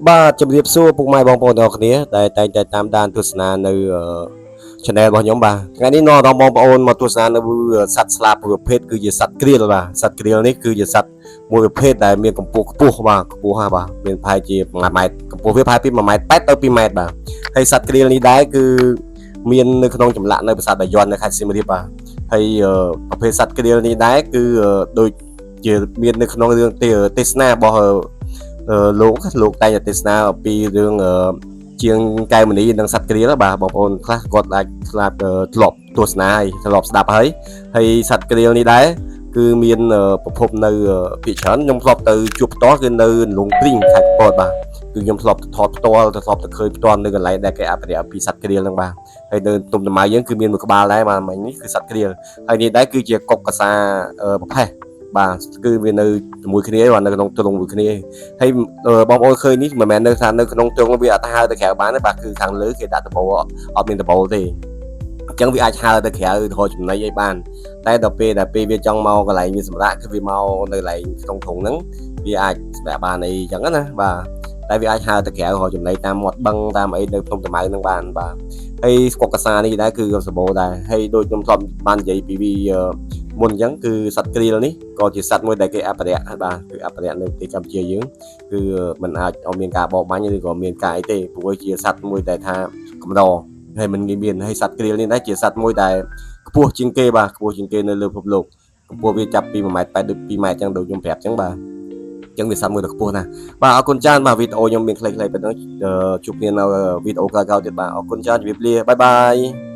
បាទជំរាបសួរពុកម៉ែបងប្អូនទាំងអស់គ្នាដែលតែងតែតាមដានទស្សនានៅ Channel របស់ខ្ញុំបាទថ្ងៃនេះនាំអារម្មណ៍បងប្អូនមកទស្សនានៅសត្វស្លាបមួយប្រភេទគឺជាសត្វក្រៀលបាទសត្វក្រៀលនេះគឺជាសត្វមួយប្រភេទដែលមានកម្ពស់ខ្ពស់បាទខ្ពស់ហ่าបាទមានប្រហែលជា1ម៉ែត្រកម្ពស់វាប្រហែលពី1ម៉ែត្រ8ទៅ2ម៉ែត្របាទហើយសត្វក្រៀលនេះដែរគឺមាននៅក្នុងចម្លាក់នៅប្រាសាទបាយ័ននៅខេត្តសៀមរាបបាទហើយប្រភេទសត្វក្រៀលនេះដែរគឺដូចជាមាននៅក្នុងរឿងទេសនារបស់ លោកលោកតែងតែទេសនាអំពីរឿងជាងកែវមณีនិងសត្វក្រៀលបាទបងប្អូនខ្លះគាត់អាចស្លាប់ធ្លាប់ទស្សនាហើយធ្លាប់ស្ដាប់ហើយហើយសត្វក្រៀលនេះដែរគឺមានប្រភពនៅភាគច្រើនខ្ញុំធ្លាប់ទៅជួបផ្ទាល់គឺនៅលងព្រីងខេត្តពោធិ៍បាទគឺខ្ញុំធ្លាប់ទៅថតផ្ទាល់ទៅធ្លាប់ទៅឃើញផ្ទាល់នៅកន្លែងដែលគេអភិរក្សអំពីសត្វក្រៀលហ្នឹងបាទហើយនៅទុំតម៉ៅយើងគឺមានមួយក្បាលដែរបាទមិញនេះគឺសត្វក្រៀលហើយនេះដែរគឺជាកុកកសាប្រផេះបាទគឺវានៅជាមួយគ្នាបាទនៅក្នុងទ្រុងមួយគ្នា ហើយបងប្អូនឃើញនេះមិនមែននៅថានៅក្នុងទ្រុងវាអត់ហើរទៅក្រៅបានទេបាទគឺខាងលើគេដាក់ដបូលអត់មានដបូលទេអញ្ចឹងវាអាចហើរទៅក្រៅរកចំណីអីបានតែដល់ពេលដែលពេលវាចង់មកកន្លែងវាសម្រាកគឺវាមកនៅកន្លែងក្នុងទ្រុងហ្នឹងវាអាចសម្រាកបានអីអញ្ចឹងណាបាទតែវាអាចហើរទៅក្រៅរកចំណីតាមមាត់បឹងតាមអីនៅភ្នំតាម៉ៅហ្នឹងបានបាទហើយស្កុកកសានេះដែរគឺសម្បូរដែរហើយដូចខ្ញុំធ្លាប់បាននិយាយពីវាមុនអញ្ចឹងគឺសត្វក្រៀលនេះក៏ជាសត្វមួយដែលគេអភិរក្សបាទគឺអភិរក្សនៅប្រទេសកម្ពុជាយើង គឺมันអាចឲ្យមានការបរបាញ់ឬក៏មានការអីទេព្រោះជាសត្វមួយដែលថាកម្រហើយมันងាយមានហើយសត្វក្រៀលនេះដែរជាសត្វមួយដែលខ្ពស់ជាងគេបាទខ្ពស់ជាងគេនៅលើពិភពលោកកម្ពស់វាចាប់ពី1ម៉ែត្រ8ដូច2ម៉ែត្រអញ្ចឹងដូចខ្ញុំប្រាប់អញ្ចឹងបាទអញ្ចឹងវាសត្វមួយដែលខ្ពស់ណាស់បាទអរគុណច្រើនបាទវីដេអូខ្ញុំមានខ្លីៗប៉ុណ្ណឹងជួបគ្នានៅវីដេអូក្រោយៗទៀតបាទអរគុណច្រើនជម្រាបលា bye bye.